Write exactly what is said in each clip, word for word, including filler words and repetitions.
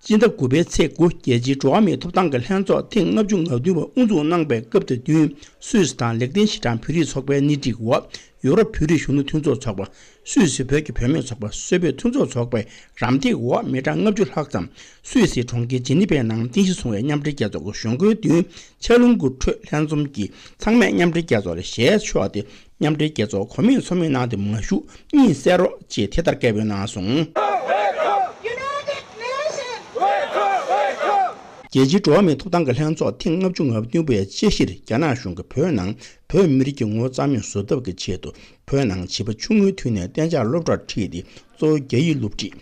སྤྱི་ཟླ་དགུ་པའི་ཚེས་དགུ། རྒྱལ་སྤྱིའི་འགྲོ་བ་མིའི་ཐོབ་ཐང་གི་ལྷན་ཚོགས་ཐེངས་ལྔ་བཅུ་ང་བདུན་པ་དབུ་འཛུགས་གནང་པའི་སྐབས་དང་བསྟུན། སུད་སི་དང་ལིག་ཏེན་ཤི་ཊན་བོད་རིགས་ཚོགས་པའི་སྣེ་ཁྲིད་འོག་ཡོ་རོབ་བོད་རིགས་གཞོན་ནུ་མཐུན་ཚོགས་ཚོགས་པ། སུད་སི་བོད་ཀྱི་བུད་མེད་ཚོགས་པ། སུད་བོད་མཐུན་ཚོགས་ཚོགས་པའི་རམ་འདེགས་འོག་མི་གྲངས་ལྔ་བཅུ་ལྷག་ཙམ་སུད་སིའི་གྲོང་ཁྱེར་ཇི་ནི་ཝའི་ནང་རྟེན་གཞི་བཟུང་བའི་མཉམ་འབྲེལ་རྒྱལ་ཚོགས་ཀྱི་གཞུང་སྒོའི་མདུན་ཆ་རླུང་གི་ཁྲོད་ལྷན་འཛོམས་ཀྱིས་ཚང་མས་མཉམ་འབྲེལ་རྒྱལ་ཚོགས་ལ་ཞལ་ཕྱོགས་ཏེ། མཉམ་འབྲེལ་རྒྱལ་ཚོགས་གོ་མེད་ཚོར་མེད་གནང་སྟེ་མ་བཞུགས་གཉིད་སད་རོགས་ཅེས་དེ་ལྟར་སྐད་འབོད་གནང་སོང་། རྒྱལ་སྤྱིའི་འགྲོ་བ་མིའི་ཐོབ་ཐང་གི་ལྷན་ཚོགས་ཐེངས་ལྔ་བཅུ་ང་བདུན་པའི་དཔྱད་གཞིར། རྒྱ་ནག་གཞུང་གིས་བོད་ནང་བོད་མི་རིགས་ཀྱི་ངོ་བོ་རྩ་མེད་བཟོ་ཐབས་ཀྱི་ཆེད་དུ། བོད་ནང་བྱིས་པ་ཆུང་ངུའི་དུས་ནས་གཏན་འཇགས་སློབ་གྲྭར་ཁྲིད་དེ། གཙོ་བོ་རྒྱ་ཡིག་སློབ་ཁྲིད།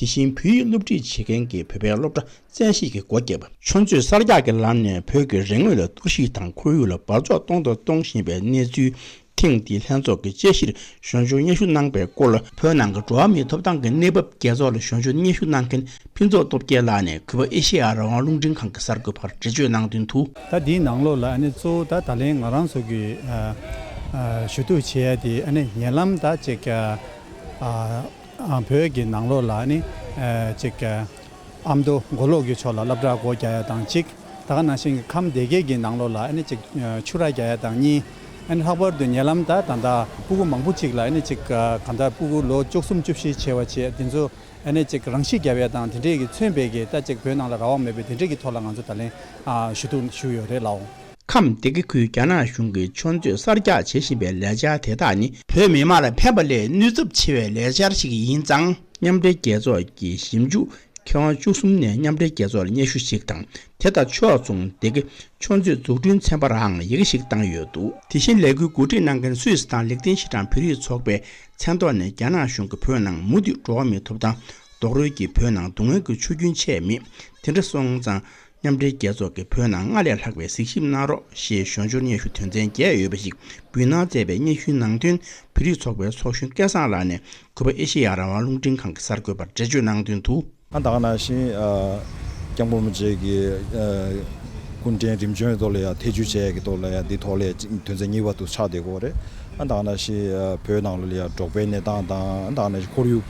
དེ་བཞིན་བོད་ཡིག་སློབ་ཁྲིད་བྱེད་མཁན་གྱི་བོད་པའི་སློབ་གྲྭ་བཙན་ཤེད་ཀྱིས་སྒོ་བརྒྱབ། ཆུ་མཛོད་གསར་རྒྱག་གི་ལམ་ནས་བོད་ཀྱི་རིག་དངོས་ལ་གཏོར་བཤིག་དང་ཁོར་ཡུག་ལ་འབག་བཙོག་གཏོང་དང་གཏོང་བཞིན་པའི་གནས་ཚུལ། ཐེངས་འདིའི་ལྷན་ཚོགས་ཀྱི་དཔྱད་གཞིར་ཞིབ་འཇུག་སྙན་ཞུ་གནང་པའི་སྐོར། བོད་ནང་གི་འགྲོ་བ་མིའི་ཐོབ་ཐང་གི་གནས་བབ་རྒྱལ་ཚོགས་ལ་ཞིབ་འཇུག་སྙན་ཞུ་གནང་མཁན་ཕུན་ཚོགས་སྟོབས་རྒྱལ་ལགས་ནས་གུས་པ་ཨེ་ཤེ་ཡ་རང་དབང་རླུང་འཕྲིན་ཁང་གི་གསར་འགོད་པར་འགྲེལ་བརྗོད་གནང་དོན་དུ། ད་འདིའི་ནང་ལོགས་ལ་ཨ་ནི་གཙོ་བོ་ད་ད་ལན་ང་རང་ཚོ་གི་ཨ་ཨ་ཞུ་གཏུག་བྱེད་ཡ་དེ་ཨ་ནི་ཉེ་ལམ་ད་ཅིག་ཨ་ཨ་བོད་ཀྱི་ནང་ལོགས་ལ་ཨ་ནི་ཨ་ཅིག་ཨ་ཨ་མདོ་མགོ་ལོག་གི་ཕྱོགས་ལ་སློབ་གྲྭ་སྒོ་རྒྱག་ཡ་དང་གཅིག་ད་ག་ནང་བཞིན་གྱི་ཁམས་སྡེ་དགེ་གི་ནང་ལོགས་ལ་ཨ་ནི་ཅིག་ཆུ་ར་རྒྱག་ཡ་དང་གཉིས། ཨ་ནི་ལྷག་པར་དུ་ཉེ་ལམ་ད་ད་ལྟ་སྤུ་གུ་མང་པོ་ཅིག་ལ་ཨ་ནི་ཅིག་གང་ལྟར་སྤུ་གུ་ལོ་བཅུ་གསུམ་བཅུ་བཞི་བྱས་པ་བྱས་དེ་ཚོ་ཨ་ནི་ཅིག་རང་ཤི་བརྒྱབ་ཡ་དང་དེ་འདྲས་ཀྱི་མཚོན་པའི་གི་ད་ཅིག་བོད་ནང་ལ་རང་དབང་མེད་པའི་དེ་འདྲས་ཀྱི་ཐོག་ལ་ང་ཚོ་ད་ལན་ཞུ་གཏུག་ཞུས་ཡོད་རེད་ལགས། ཁམས་སྡེ་དགེ་ཁུལ་རྒྱ་ནག་གཞུང་གིས་ཆུ་མཛོད་གསར་རྒྱག་བྱེད་བཞིན་པའི་ལས་འཆར་དེ་དག་ནི་བོད་མི་མང་ལ་ཕན་པ་ལས་གནོད་ཚབས་ཆེ་བའི་ལས་འཆར་ཞིག་ཡིན་ཙང་། མཉམ་འབྲེལ་རྒྱལ་ཚོགས་ཀྱི་ཞིབ་འཇུག་མཁས་དབང་བཅུ་གསུམ་ནས་མཉམ་འབྲེལ་རྒྱལ་ཚོགས་ལ་སྙན་ཞུ་ཞིག་དང་། དེ་དང་ཕྱོགས་མཚུངས་སྡེ་དགེ་ཆུ་མཛོད་འཛུགས་སྐྲུན་ཚན་པར་འང་ཡི་གེ་ཞིག་བཏང་ཡོད་འདུག་དེ་བཞིན་ལས་འགུལ་གོ་སྒྲིག་གནང་མཁན་སུད་སི་དང་ལིག་ཏེན་ཤི་ཊན་བོད་རིགས་ཚོགས་པའི་མཚན་ཐོག་ནས་རྒྱ་ནག་གཞུང་གིས་བོད་ནང་མུ་མཐུད་འགྲོ་བ་མིའི་ཐོབ་ཐང་རྡོག་རོལ་གྱིས་བོད་ནང་སྡུག་བསྔལ་གྱི་ཆུ་རྒྱུན་ཆད་མེད། དེ་འདྲ་སོང་ཙང་། མཉམ་འབྲེལ་རྒྱལ་ཚོགས་ཀྱིས་བོད་ནང་སྔར་ལས་ལྷག་པའི་གཟིགས་ཞིབ་གནང་རོགས་ཞེས་ཞིབ་འཇུག་སྙན་ཞུ་དོན་ཚན་བརྒྱད་ཡོད་པ་ཞིག་འབུལ་གནང་མཛད་པའི་སྙན་ཞུའི་ནང་དོན། བོད་རིགས་ཚོགས་པའི་ཚོགས་གཞོན་སྐལ་བཟང་ལགས་ནས་གུས་པ་ཨེ་ཤེ་ཡ་རང་དབང་རླུང་འཕྲིན་ཁང་གི་གསར་འགོད་པར་འགྲེལ་བརྗོད་གནང་དོན་དུ། ཨ་ད་ག་ནང་བཞིན་ཨ་སྐྱབས་མགོན་རིན་པོ་ཆེ་གི་ཨ་སྐུ་ཕྲེང་རིམ་བྱོན་ཐོག་ལ་ཡང་ཐེ་བྱུས་བྱས་ཀྱི་ཐོག་ལ་ཡང་འདི་ཐོག་ལ་དོན་ཚན་གཉིས་པ་དུ་ཆགས་བསྡད་ཀྱི་ཡོད་རེད། ཨ་ད་ག་ནང་བཞིན་ཨ་བོད་ནང་ལ་ཡང་འབྲོག་པའི་གནས་སྟངས་དང་། ཨ་ད་ག་ནང་བཞིན་ཁོར་ཡུག་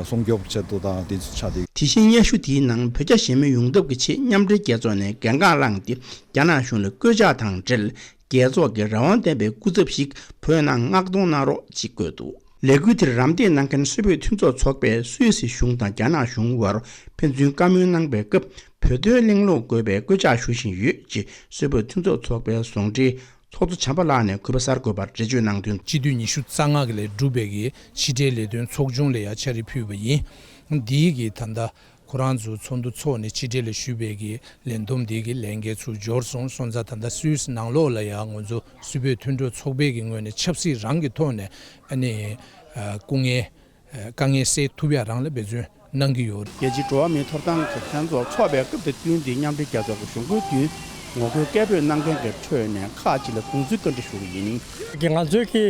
སྲུང་སྐྱོབ་ཆེད་དུ་དང་དེ་ཚོ་ཆགས་བསྡད། དེ་བཞིན་སྙན་ཞུ་དེའི་ནང་བོད་རྒྱ་ཞི་མོལ་ཡོང་ཐབས་ཀྱི་ཆེད་མཉམ་འབྲེལ་རྒྱལ་ཚོགས་ནས་གལ་འགངས་བླངས་ཏེ་རྒྱ་ནག་གཞུང་ལ་བཀོད་ཁྱབ་དང་འབྲེལ། རྒྱལ་ཚོགས་ཀྱི་རང་དབང་ལྡན་པའི་སྐུ་ཚབ་ཞིག་བོད་ནང་མངགས་གཏོང་གནང་རོགས་ཅེས་བཀོད་འདུག་ལས་འགུལ་དེར་རམ་འདེགས་གནང་མཁན་སུད་བོད་མཐུན་ཚོགས་ཚོགས་པས་སུད་སི་གཞུང་དང་རྒྱ་ནག་གཞུང་དབར་ཕན་ཚུན་བཀའ་མོལ་གནང་པའི་སྐབས། བོད་དོན་གླེང་སློང་དགོས་པའི་སྐུལ་ལྕག་ཞུ་བཞིན་ཡོད་ཅེས་སུད་བོད་མཐུན་ཚོགས་ཚོགས་པའི་ཟུང་འབྲེལ་ཚོགས་གཙོ་བྱམས་པ་ལགས་ནས་གུས་པ་གསར་འགོད་པར་འགྲེལ་བརྗོད་གནང་དོན། སྤྱི་འཐུས་ཉི་ཤུ་རྩ་ལྔ་གི་ལས་གྲུབ་པའི་གི་ཕྱི་འབྲེལ་ལས་དོན་ཚོགས་ཆུང་ལ་ཡང་ཕྱག་བྲིས་ཕུལ་བ་ཡིན། འདིའི་གི་ད་ལྟ་ཁོ་རང་ཚོ་ཚོགས་འདུ་འཚོགས་ནས་ཕྱི་འབྲེལ་ལ་ཞུས་པའི་གི་ལས་བསྡོམས་འདི་གི་ལས་འགན་ཚུར་འབྱོར་སོང་སོང་ཙང་། ད་ལྟ་སུད་སི་ནང་ལོགས་ལ་ཡང་ང་ཚོ་སུད་བོད་མཐུན་གྲོགས་ཚོགས་པའི་གི་ངོས་ནས་ཆབ་སྲིད་རང་གི་ཐོག་ནས་ཨ་ནི་སྐུ་ངལ་དཀའ་ངལ་སེལ་ཐུབ་ཡ་རང་ལ་འབད་བརྩོན་གནང་གི་ཡོད། རྒྱལ་སྤྱིའི་འགྲོ་བ་མིའི་ཐོབ་ཐང་གི་ལྷན་ཚོགས་འཚོགས་པའི་སྐབས་དང་བསྟུན་ཏེ་མཉམ་འབྲེལ་རྒྱལ་ཚོགས་ཀྱི་གཞུང་སྒོའི་མདུན་ངོ་རྒོལ་སྐད་འབོད་གནང་མཁན་གྱི་ཁྲོད་ནས་ཁག་ཅིག་ལ་དགོངས་ཚུལ་བཀའ་འདྲི་ཞུ་གི་ཡིན། ང་ཚོའི་གི་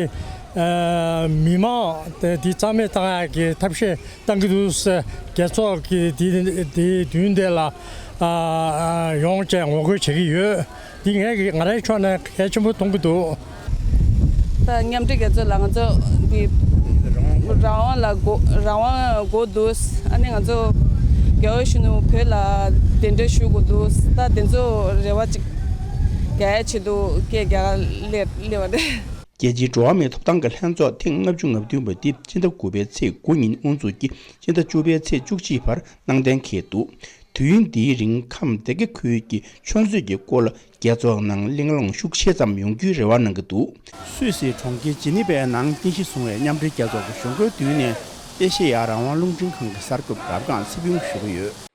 མི་མང་དེ་འདི་རྩ་མེད་བཏང་ཡ་གི་ཐབས་ཤེས་གཏང་གི་འདུག་ཟེར། རྒྱལ་ཚོགས་ཀྱི་དེ་དེའི་མདུན་དེ་ལ་ཡོང་བྱས་ངོ་རྒོལ་བྱེད་ཀྱི་ཡོད། འདི་ངས་ཀྱི་ང་རའི་ཕྱོགས་ནས་གལ་ཆེན་པོ་མཐོང་གི་འདུག་ད་མཉམ་འབྲེལ་རྒྱལ་ཚོགས་ལ་ང་ཚོ་འདི་རང་དབང་ལ་དགོས་རང་དབང་དགོས་འདུག་ཨ་ནི་ང་ཚོ་རྒྱལ་བ་གཞོན་ནུ་བོད་ལ་གདན་འདྲེན་ཞུ་དགོས་འདུག་ད་དེ་ཚོ་རེ་བ་ཅིག་རྒྱག་ཡ་ཆེད་དུ་སྐད་རྒྱག་ག་སླེབས་སླེབས་པ་རེད། རྒྱལ་སྤྱིའི་འགྲོ་བ་མིའི་ཐོབ་ཐང་གི་ལྷན་ཚོགས་ཐེངས་ལྔ་བཅུ་ང་བདུན་པ་འདི་སྤྱི་ཟླ་དགུ་པའི་ཚེས་དགུ་ཉིན་དབུ་འཛུགས་ཀྱིས་སྤྱི་ཟླ་བཅུ་པའི་ཚེས་བཅུ་གཅིག་བར་གནང་གཏན་འཁེལ་འདུག་དུས་ཡུན་འདིའི་རིང་ཁམས་སྡེ་དགེ་ཁུལ་གྱི་ཆུ་མཛོད་ཀྱི་སྐོར་ལ་རྒྱལ་ཚོགས་ནང་གླེང་སློང་ཤུགས་ཆེ་ཙམ་ཡོང་རྒྱུའི་རེ་བ་གནང་གི་འདུག་སུད་སིའི་གྲོང་ཁྱེར་ཇི་ནི་ཝའི་ནང་རྟེན་གཞི་བཟུང་བའི་མཉམ་འབྲེལ་རྒྱལ་ཚོགས་ཀྱི་གཞུང་སྒོའི་མདུན་ནས་ཨེ་ཤེ་ཡ་རང་དབང་རླུང་འཕྲིན་ཁང་གི་གསར་འགོད་པ་རབ་སྒང་ཚེ་ཕུན་ཞུ་གི་ཡོད།